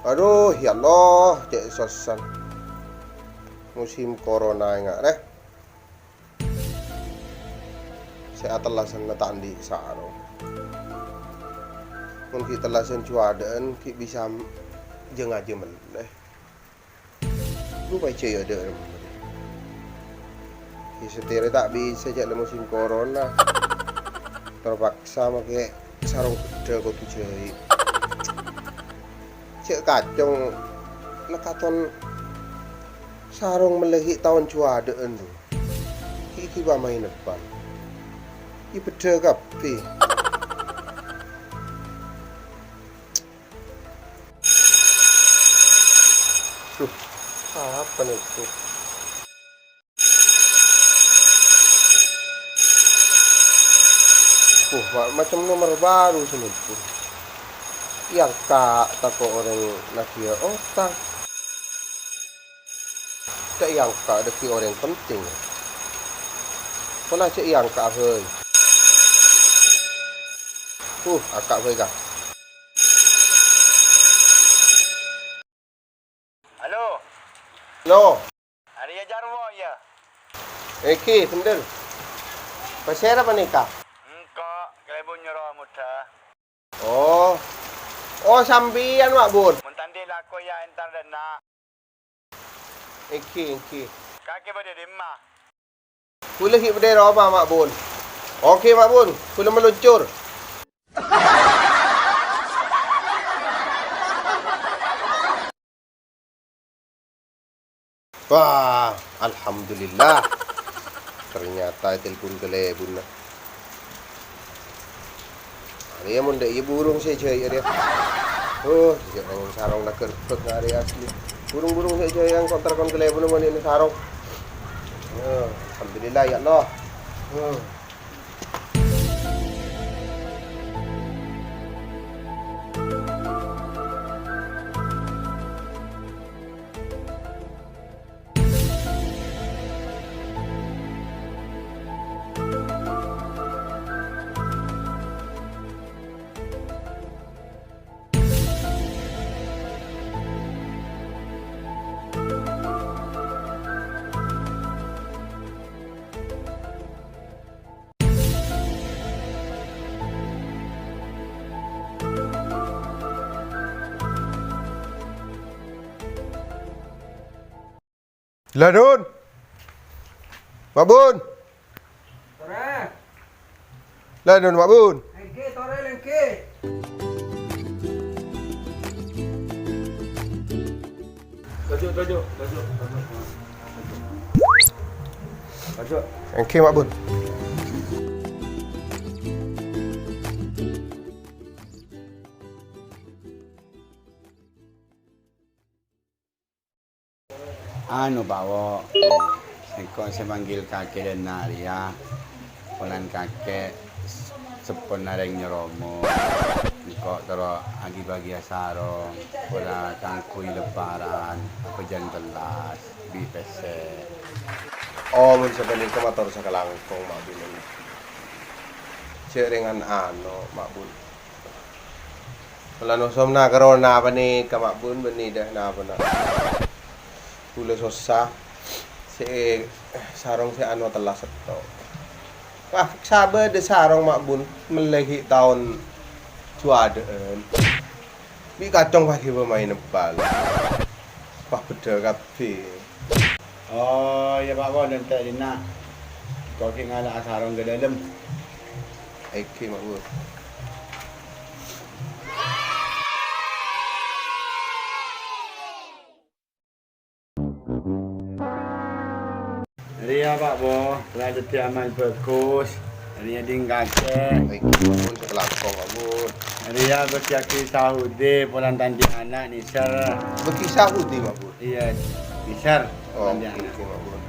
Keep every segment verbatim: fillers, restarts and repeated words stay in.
Adhu, ya Allah, cè' sossana. Musim corona enga' rè. Sè atellasanna ta' andi' sarong. Mon ghi' tellasan juwâdâ'ân ghi' bisa m-, jâ-ngajâ mellè. Lu pajhât ya dâ' remma. Ya, satèya ta' bisa, jhâ' la musim corona. Terpaksa makè sarong beddhâ kodhu jhâi'. Jhâ' kacong la katon sarong mellè ghi' taon juwâdâ'ân, Du. Ghi' ghibâ maèn ebbhân. Ghi' beddhâ kabbhi. Duh, apa nih itu? Wah, ma-, macam nomor baru sini pun. Yang ka tako orang nagia otang. Cè' èangka' dhâggi' orèng penting. Pola cè' èangka' bhâi. Uh, angka' bhâi, Ka'. Halo. Halo. Arèya Jarwo, ya? Èngghi, bhendher. Pasèra panèka? Engko', kalèbun nyoro mudha. Oh. Oh, sampèyan, Ma' Bun. Mon ta' andi' lako, ya, entar dâ' enna'. Èngghi, èngghi. Kakè bâdâ è dimma? Kaulâ ghi' bâdâ è roma, Ma' Bun. Oke, Ma' Bun. Kaulâ meluncur. Wah, alhamdulillah. Ternyata ètelpon kalèbunna. Arèya mon dâ' iyâ burung sè jâi' arèya. Oh, jâ' neng sarong la gherbek arèya asli. Burung-burung sè jâi' yang konter kon kalèbunna mon ènè sarong. Oh, alhamdulillah, ya Allah. Oh. Lanun. Ma' Bun. Torè. Lanun, Ma' Bun. Èngghi, torè, èngghi. Toju', toju', toju', toju'. Toju'. Èngghi, Ma' Bun. Anu, Pa' Wo', sèngko' sè manggil kakè dâ' enna' rèya, polana kakè seppona rèng nyoromo. Engko' terro aghi-bâghi sarong, pola kaangghuy lebbhârân, abhâjâng tellas, bi' pèssè. Oh, mon sapanèka mator sakalangkong, Ma' Bun. Cè' rèngan ano, Ma' Bun. Polana somona corona panèka, Ma' Bun, bânnè dâ' napa, na'. Kaulâ sossa, sè, sarong sè ano tellas sèttong. Wah, sabâdâ sarong, Ma' Bun, mellè ghi' taon juwâdâ'ân. Bi' kacong paghi pamaèn ebbhân. Wah, beddhâ kabbhi. Oh, iyâ, Pa' Bun, èntar dinna'. Engko' ghi' ngala'a sarong ka dâlem. Èngghi, Ma' Bun. Rèya, Pa' Bun, la dhâddhi amal bhâghus. Rèya ding kakè. Èngghi, Ma' Bun, sakalangkong, Ma' Bun. Rèya bâghi aghi sahudi, polana ta' andi' ana', nèsèr. Bâghi sahudi, Ma' Bun? Iyâ, nèsèr. Oh, ta' andi' ana'. Èngghi, Ma' Bun.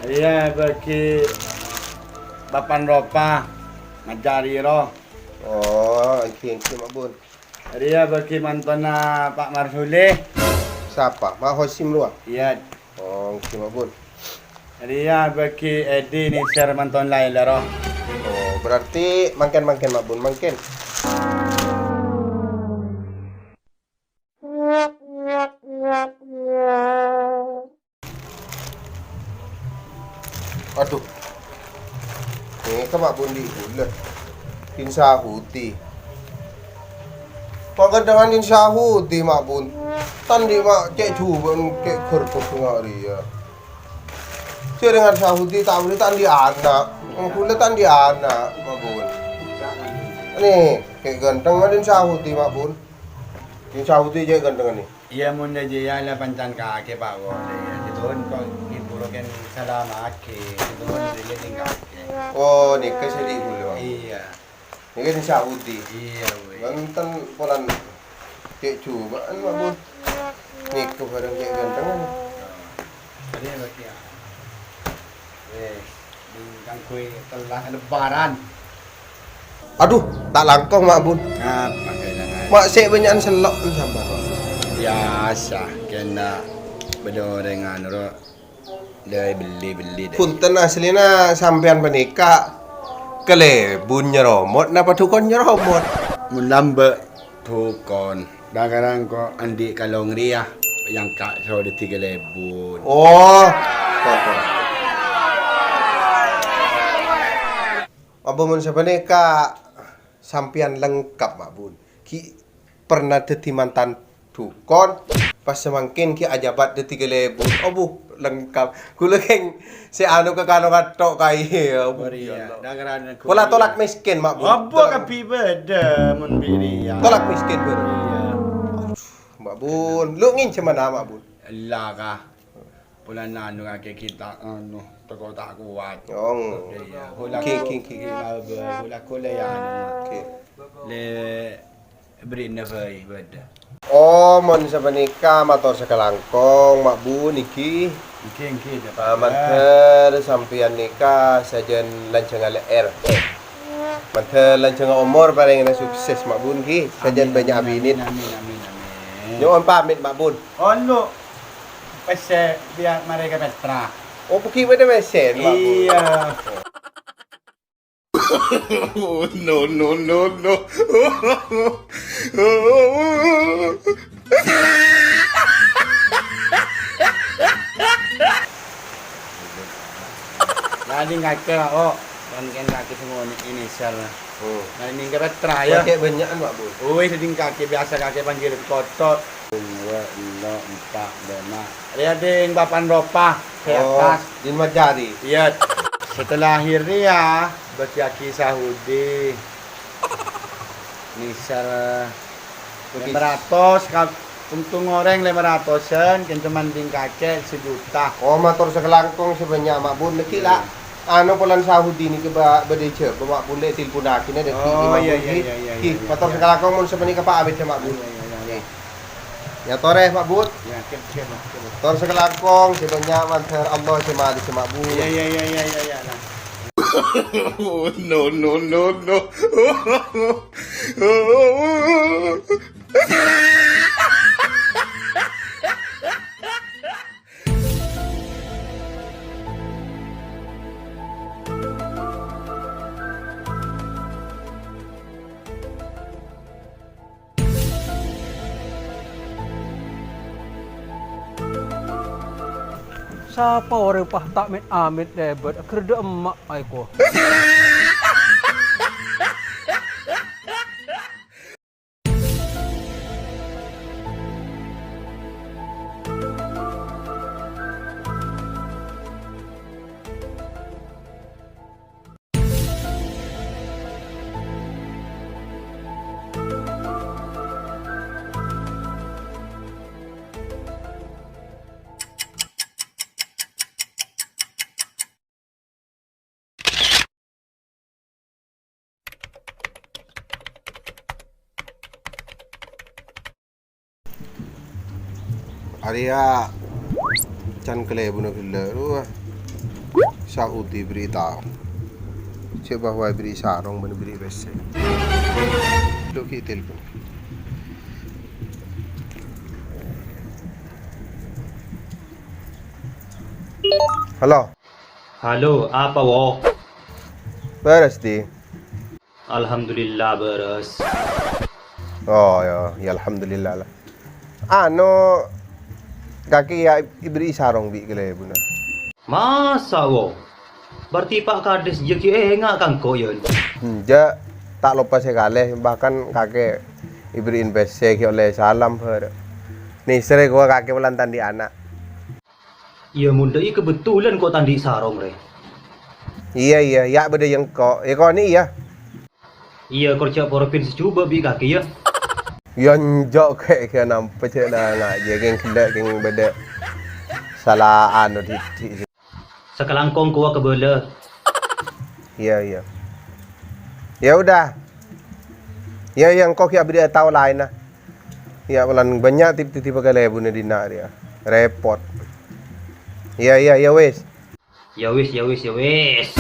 Rèya bâghi papan ropa, ngajhâri ro. Oh, èngghi, èngghi, Ma' Bun. Rèya bâghi mantona Pa' Marsuli. Sapa? Ma' Hosim rowa? Iyâ. Oh, èngghi, Ma' Bun. Rèya bâghi Edi nèsèr manton laèn la ro. Oh, berarti mangkèn-mangkèn, Ma' Bun, mangkèn. Adhu. Nèka, Ma' Bun, andi' ghulâ. Din Sahudi. Kok ghântengan Din Sahudi, Ma' Bun? Ta' andi' ma' cè' jhubâ'ân cè' ghârbhâ nga' rèya. Jhâ' rèng Sahudi ta' bâli ta' andi' ana'. Ghulâ ta' andi' ana', Ma' Bun. Nè, cè' ghântengan Din Sahudi, Ma' Bun. Din Sahudi cè' ghântengan nè. Iyâ, mon jârèya la pancan kakè, Pa' Wo. Iyâ, sèttong kok ghi' buru kèng salamakè, sèttong rèya kèng kakè. Oh, nèka sè andi' ghulâ, Pak. Iyâ. Nèka Din Sahudi. Iyâ, wè. Wonten polana cè' jhubâ'ân, Ma' Bun. Nèka bhârâng cè' ghântengan. Iyâ, bâgi, yâ. Wis, kaangghuy tellasan Lebaran. Adhu, ta' langkong, Ma' Bun. Apa kailangan? Ma' sè bânnya'an sello' sampèyan. Biyasa, kèng bâdâ orèng anu, ro, dâi bellibelli, dâi. Bhunten, aslina sampèyan panèka kalèbun nyaromot napa dhukon nyaromot? Mon lambâ' dhukon. Dhâ' karang ko' andi' kalong rèya, èangka' so dhâddhi kalèbun. Oh. Apa mon sapanèka sampèyan lengkap, Ma' Bun? Ghi' pernah dhâddhi mantan dhukon, pas samangkèn ghi' ajhâbhât dhâddhi kalèbun. Abu, lengkap. Ghulâ kèng sè anu ka kano kathok kaè. Abu, ya Allah. Pola tolak miskin, Ma' Bun. Apa kabbhi bâdâ mon bi' rèya? Tolak miskin, Bun. Iyâ. Aduh, Ma' Bun. Lu ngènjhâmana, Ma' Bun? Ella, ka. Polana anu kakè ghi' ta' anu, tako' ta' kowat. Ong. Iyâ. Ghi, ghi, ghi. Iyâ, bâ, pola kolè ya anu. Ghi. Lè Bherri'na bhâi bâdâ. Oh, mon sapanèka mator sakalangkong, Ma' Bun, èngghi. Èngghi, èngghi, jhâ' Ah, mandhâr sampèyan nèka sajân lanjhângnga lè'èr. Mandhâr lanjhângnga omor, parèngana sukses, Ma' Bun, èngghi. Sajân bânnya' abinèt. Amin, amin, amin, amin. Nyo'on pamit, Ma' Bun. Onlo. Pèssè biyâ marè ka Petra. Oh, bughi' bâdâ pèssè, Ma' Bun. Iyâ. No, no, no, no. Lading kakè, Pak, oh. Kan, kan kakè sè ngonè' inisal. Hmm. Nah, ini kira terakhir. Kakè bânnya'an, Pak, Bu. Wis, lading kakè biyasa kakè panggil kotor. Dua, enno, empa', lèma'. Rèya ding papan ropa, sè Oh, attas. Din Majari. Iyâ. Setelah akhirnya ya, bâgiyâghi Sahudi. Misal Bagi lèma ratos, ka-, untung orèng lèma ratosan, kèng coma ding kakè sejuta. Oh, mator sakalangkong sè bânnya', Ma' Bun. Nèkè la, Iyâ. Anu, polana Sahudi nèkè ba-, bâdâ è Jhâbâ, Ma' Bun, lè' telponaghina, dâddhi Oh, Imam iyâ, Bun. Iyâ, iyâ, iyâ, Iyâ, iyâ, mator iyâ. Sakalangkong mon sapanèka, Pak, abit, Ma' Bun. Iyâ, iyâ, iyâ, iyâ. Iyâ. Nyatorè, Ma' Bun. Iyâ, kèp, kèp, kèp. Mator sakalangkong sè bânnya' mandhâr Allah sè malè sè Ma' Bun. Iyâ, iyâ, iyâ, iyâ, iyâ, iyâ, nah. No, no, no, no. Sapa orèng pas ta' met-amet lèbât, aghârdhâ emma' aèko. Arèya can kalèbunna ghellâ' rowa. Sahudi bherri' tao. Cè' bahwa bherri' sarong bân bherri' pèssè. Dhu ghi' telpon. Halo. Halo, apa, Wo? Bârâs, Di? Alhamdulillah, bârâs. Oh, ya, ya, alhamdulillah la. Anu, kakè ya, èbherri' sarong bi' kalèbunna. Masa, Wo? Berarti Pa' Kades jâ' ghi' enga' ka engko', yâ? Enjâ', ta' loppa sakalè, bahkan kakè èberri'in pèssè ghi' ollè salam, bâr. Nèser kowa kakè polana ta' andi' ana'. Iyâ, mon dâ' iyâ kabhendherrân ko' ta' andi' sarong, rè. Iyâ, iyâ, yâ' bâdâ è engko'. Èkonè' iyâ. Iyâ, kor jhâ' poro bân sè jhubâ' bi' kakè, yâ. Yâ, enjâ' kè, kè nampa jhâ' na ngajhi, kèng ghellâ', kèng bâdâ sala anu dhibi'. Sakalangkong kowa kabâlâ. Iyâ, iyâ. Ya udah. Iyâ, iyâ, engko' ghi' abdhi tao laènna. Iyâ, polana bânnya' tip-, titipa kalèbunna dinna' rèya. Repot. Iyâ, iyâ, iyâ wis. Ya wis, ya wis, ya wis.